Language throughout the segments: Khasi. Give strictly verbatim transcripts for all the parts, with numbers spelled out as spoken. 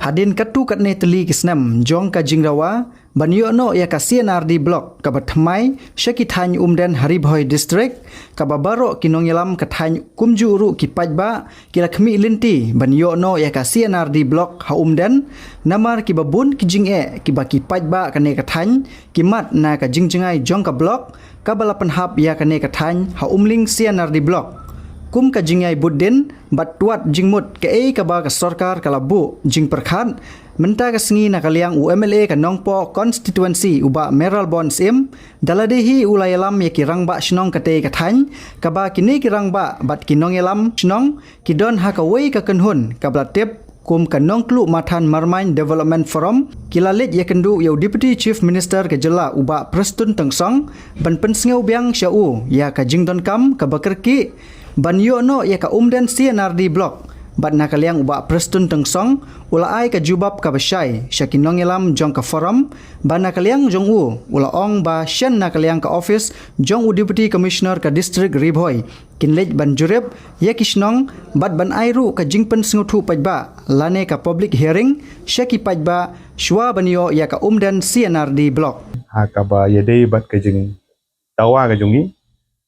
Hadien katto katne tylli ki snem jong ka jingdawa ban ïoh noh ïa ka C&RD Block kaba thymmai sha ki thaiñ Umden ha Ri Bhoi District, kaba baroh ki nongïalam ka thaiñ kumjuh ruh ki paidbah ki la khmih lynti ban ïoh noh ïa ka C&RD Block ha Umden, namar kiba bun ki jingeh kiba ki paidbah kane ka thaiñ ki mad na ka jingjngai jong ka block kaba la pynhap ïa kane ka thaiñ ha Umling C&RD Block. Kum ka jingïai bud dien bad tuat jingmut kaei kaba ka sorkar ka la buh jingpyrkhat, mynta ka sngi na ka liang u MLA ka Nongpoh Constituency u Bah Mayralborn Syiem, da lade hi u la ïalam ïa ki rangbah shnong katei ka thaiñ, kaba kine ki rangbah bad ki nongïalam shnong ki don ha kawei ka kynhun kaba la tip kum ka Nongtluh Mathan Marmain Development Forum, ki la leit ïakynduh ïa u Deputy Chief Minister ka jylla u Bah Prestone Tynsong ban pynsngew biang sha u ïa ka jingdonkam kaba kyrkieh ban ïoh noh ïa ka Umden C&RD Block. Bad na ka liang u Bah Prestone Tynsong u la ai ka jubab kaba shai sha ki nongïalam jong ka forum, bad na ka liang jong u u la ong ba shen na ka liang ka office jong u Deputy Commissioner ka District Ri Bhoi kin leit ban jurip ïa ki shnong bad ban ai ruh ka jingpynsngewthuh paidbah lane ka public hearing sha ki paidbah shuwa ban ïoh ïa ka Umden C&RD Block. Ha kaba ïadei bad ka jingdawa ka jong ngi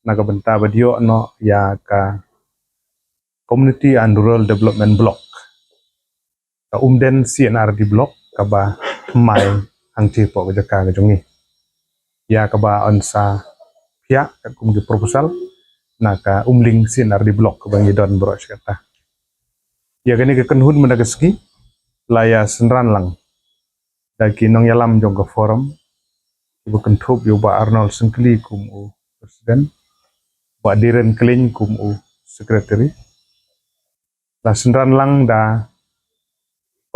na ka bynta ban ïoh noh ïa ka Community and Rural Development Block, ka Umden C&RD Block kaba thymmai hangtei hapoh ka jaka ka jong ngi, ïa kaba yn sa phiah katkum ki proposal na ka Umling C&RD Block kaba ngi don baroh shi katta. Ïa kane ka kynhun mynta ka sngi la ïa synran lang da ki nongïalam jong ka forum, kiba kynthup ïa u Bah Arnold Syngkli kum u president, Bah Diren Kylling kum u secretary. La synran lang da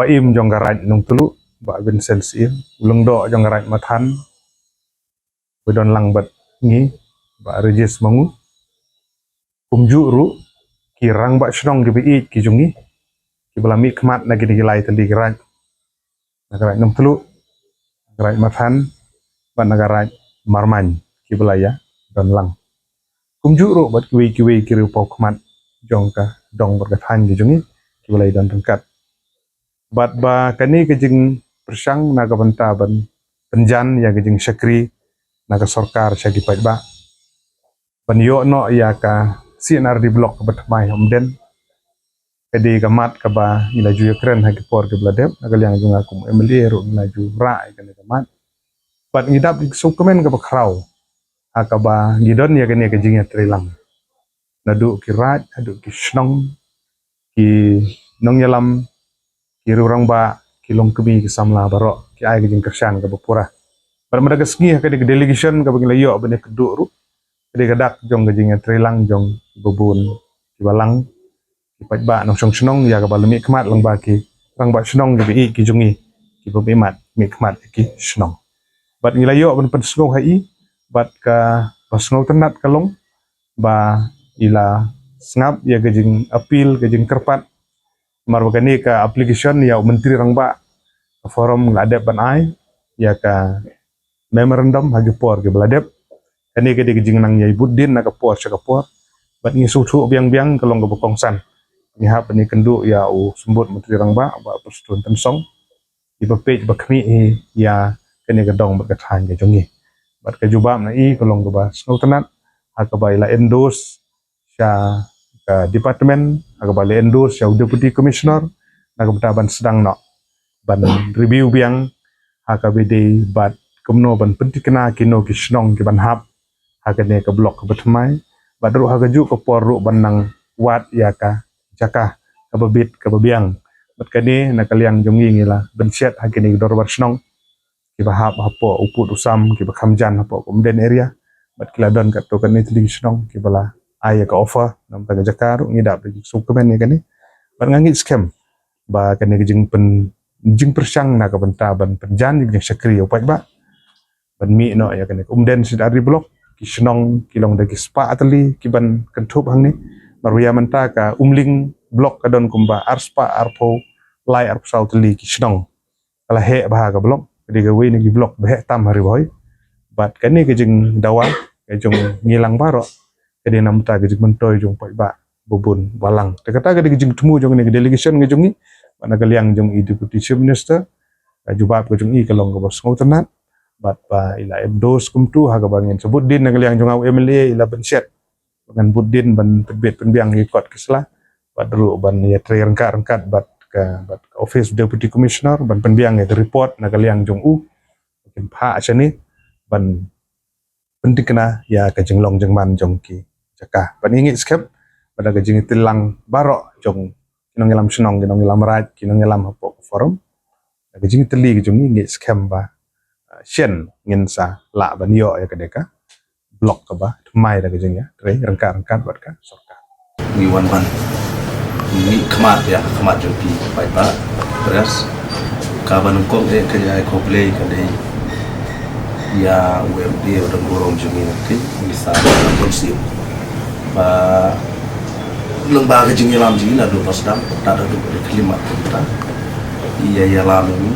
Paiem jong ka Raid Nongtluh, Bah Vincent Syiem, u Lyngdoh jong ka Raid Mathan, ba don lang bad ngi, Bah Regis Mangu. Kumjuh ruh ki rangbah shnong kiba ïeit ki jong ngi, kiba la mihkhmat na kine ki lai tylli ki raid, na ka Raid Nongtluh, na ka Raid Mathan, bad na ka Raid Marmain, kiba la ïa don lang. Kumjuh ruh bad kiwei kiwei ki riewpawkhmat jong ka dong bad ka thaiñ ki jong ngi, kiba la ïa don ryngkat. Bad ba kane ka jingpyrshang na ka bynta ban pynjan ïa ka jingshakri na ka sorkar sha ki paidbah ban ïoh noh ïa ka C&RD Block kaba thymmai ha Umden. Ka dei ka mat kaba ngi la ju ïakren ha ki por kiba la dep, na ka liang jong nga kum MLA ruh ngi la ju rah ïa kane ka mat. Bad ngi dap da ka sngewkmen kaba khraw ha kaba ngi don ïa kane ka jingïatreilang, naduh ki raid haduh ki shnong, ki nongïalam, ki riewrangbah, ki longkmie, ki samla baroh ki ai ka jingkyrshan kaba pura. Bad mynta ka sngi ha kane ka delegation kaba ngi la ïoh ban ïakynduh ruh, ka dei ka dak jong ka jingïatreilang jong kiba bun, kiba lang, ki paidbah nongshong shnong ïa kaba la mihkhmat lyngba ki rangbah shnong kiba ïeit ki jong ngi, kiba mihkhmat, mihkhmat ïa ki shnong. Bad ngi la ïoh ban pynsngew ha i, bad kaba sngewtynnat ka long ba i la sngap ïa ka jingappeal, ka jingkyrpad, namar ba kane ka application ïa u Myntri Rangbah, ka forum la dep ban ai ïa ka memorandum ha ki por kiba la dep. Kane ka dei ka jingnang ïai bud dien na ka por sha ka por. Bad ngi sngewthuh biang biang ka long kaba kongsan. Ngi hap ban ïakynduh ïa u Symbud Myntri Rangbah, Bah Prestone Tynsong, iba peit ba khmih hi ïa kane ka dong bad ka thaiñ ka jong ngi. Bad ka jubab na i ka long kaba sngewtynnat ha kaba i la endorse sha ka department, ha kaba la endorse sha u Deputy Commissioner na ka bynta ban sdang noh ban review biang ha kaba dei bad kumno ban pynthikna kino ki shnong ki ban hap ha kane ka block kaba thymmai, bad ruh ha kajuh ka por ruh ban nang wad ïa ka jaka kaba bit kaba biang. Bad kane na ka liang jong ngi ngi la bynshet ha kine ki dorbar shnong kiba hap hapoh u pud u sam, kiba kham jan hapoh ka Umden area. Bad ki la don katto katne tylli ki shnong kiba la ai ïa ka offer na ka bynta ka jaka ruh, ngi dap da ka jingsngewkmen ïa kane. Bad nga ngeit skhem ba kane ka jingpyn, jingpyrshang na ka bynta ban pynjan ïa ka jingshakri ïa u paidbah ban mih noh ïa kane ka Umden C&RD Block, ki shnong ki long da ki spah tylli ki ban kynthup hangne. Namar ba ïa mynta ka Umling Block ka don kumba arspah arphew lai arphew saw tylli ki shnong. Ka la heh bha ka block, ka dei kawei na ki block ba heh tam ha Ri Bhoi. Bad kane ka jingdawa ka jong ngi lang baroh ka dei na ka bynta ka jingmyntoi jong u paidbah ba bun ba lang. Te kata ka dei ka jingthmu jong kane ka delegation ka jong ngi Bad na ka liang jong i Deputy Chief Minister, ka jubab ka jong i ka long kaba sngewtynnat. Bad ba i la endorse kumtu ha kaba ngin sa bud din na ka liang jong nga u M L A i la bynshet ba ngan bud din ban pynbit pynbiang ïa ki kot ki sla. Bad ruh ban ïatrei ryngkat ryngkat bad ka, bad ka Office Deputy Commissioner ban pynbiang ïa ka report na ka liang jong u. Kin phah shane ban pyntikna ïa ka jinglong jingman jong ki jaka. Bad ngi ngeit skhem ba da ka jingïatreilang baroh jong ki nongïalam shnong, ki nongïalam raid, ki nongïalam hapoh ka forum, da ka jingïatreilang ka jong ngi ngeit skhem ba, ah, shen ngin sa lah ban ïoh ïa ka dei ka block kaba thymmai da ka jingïatrei ryngkat ryngkat bad ka sorkar. Ngi wan ban ngi khmat ïa khmat jong phi paidbah press. Kaba nyngkong eh ka ïa khublei ka dei ïa u M D u dang burom jong ngi, ngi sa bun sien ba lyngba ka jingïalam jong ngi naduh ba sdang tad haduh ka khlieh mat kumta. Ïa ïalam ïa ngi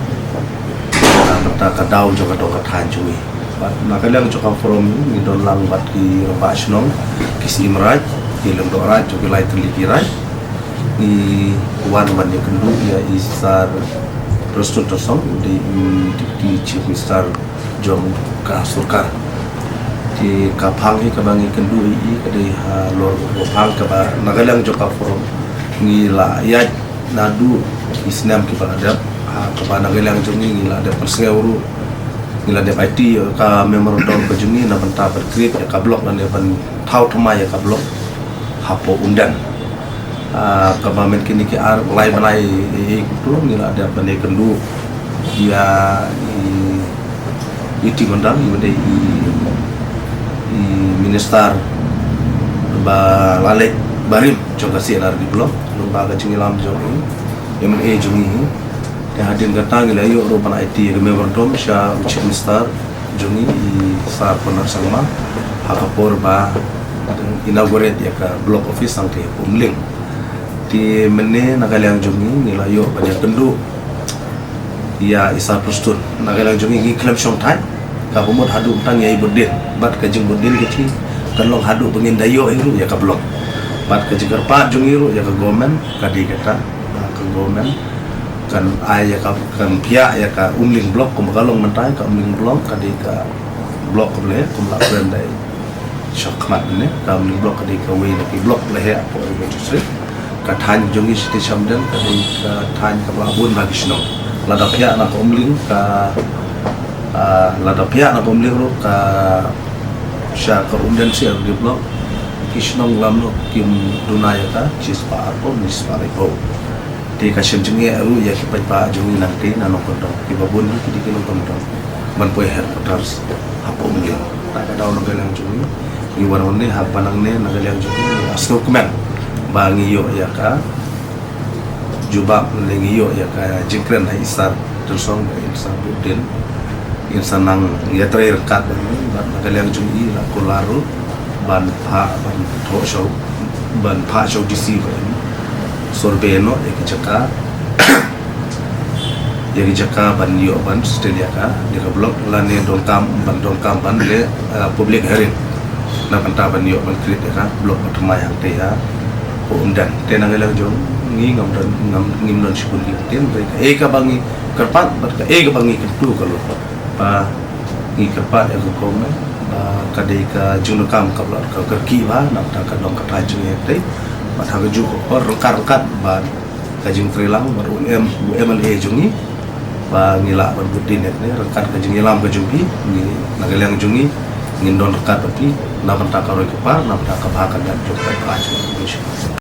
na bynta ka daw jong ka dong ka thaiñ jong ngi. Bad na ka liang jong ka forum ngi don lang bad ki rangbah shnong, ki syiem raid, ki lyngdoh raid jong ki lai tylli ki raid. Ngi wan ban ïakynduh ïa i Sir Prestone Tynsong, u dei i Deputy Chief Minister jong ka sorkar. Te ka phang hi kaba ngi kynduh ïa i ka dei halor ka phang kaba na ka liang jong ka forum ngi la ïaid naduh ki snem kiba la dep, ha kaba na ka liang jong ngi ngi la dep pynsngew ruh, ngi la dep aiti ïa ka memorandum ka jong ngi na bynta ban create ïa ka block lane ban thaw thymmai ïa ka block hapoh Umden. Ah, kaba mynta kine ki ar lai bnai ïa i kumto ngi la dep ban ïakynduh ïa i, i T Mondal, i ba dei i, i minister ba la leit barim jong ka C and R D block, lyngba ka jingïalam jong i M L A jong ngi. Te hadien kata ngi la ïoh ruh ban aiti ïa ka memorandum sha u Chief Minister jong ngi i Sir Conrad Sangma ha ka por ba inaugurate ïa ka block office hangtei ha Umling. Te mynne na ka liang jong ngi ngi la ïoh ban ïakynduh ïa i Sir Prestone. Na ka liang jong ngi ngi khlem shong thait, kaba mut haduh tang ïa i bud din. Bad ka jingbud din ka jong ngi kan long haduh ba ngin da ïoh hi ruh ïa ka block. Bad ka jingkyrpad jong ngi ruh ïa ka government ka dei kata, ba ka government kan ai ïa ka, kan pynïaid ïa ka Umling block kumba ka long mynta. Ka Umling block ka dei ka block kaba la heh, kumba la kren da i sha khmat mynne. Ka Umling block ka dei kawei na ki block ba la heh hapoh Ri Bhoi District. Ka thaiñ jong ngi Siti Shamden ka dei ka thaiñ kaba la bun bha ki shnong. Lada pynïaid na ka Umling ka, ah, lada pynïaid na ka Umling ruh ka sha ka Umden C and R D block, ki shnong lam noh kim duna ïa ka shispah arphew ne shispah laiphew. Te ka shem jingeh ruh ïa ki paidbah jong ngi nangtei na nongkyndong, kiba bun ki dei ki nongkyndong ban poi headquarters hapoh Umling. Na ka daw na ka liang jong ngi, ngi wan wan ne haba nangne na ka liang jong ngi, ngi la sngewkmen ba ngi ïoh ïa ka jubab ne ngi ïoh ïa ka jingkren ha i Sir Tynsong ba in sa bud din, in sa nang ïatrei ryngkat bad ngi. Bad na ka liang jong ngi la kular ruh ban phah, ban thoh sha u, ban phah sha u D C ba in survey noh ïa ki jaka, ïa ki jaka ban ïoh ban settle ïa ka, ïa ka block lane donkam, ban donkam ban leh, eh, public hearing na bynta ban ïoh ban create ïa ka block ba thymmai hangtei hapoh Umden. Te na ka liang jong ngi ngam don, ngam, ngim don shibun ki ktien, hynrei kaei kaba ngi kyrpad bad kaei kaba ngi kyntu ka long ba ngi kyrpad ïa ka government ba ka dei ka jingdonkam kaba la ka kyrkieh bha na bynta ka dong ka thaiñ jong ngi hangtei. Bad ha kajuh ka por ryngkat ryngkat bad ka jingtreilang bad u M, u M L A jong ngi ba ngi lah ban bud din ïa kane ryngkat ka jingïalam ka jong phi. Ngi na ka liang jong ngi ngin don ryngkat bad phi na bynta ka roi ka par, na bynta ka bha ka miat jong ka paidbah jong ngi.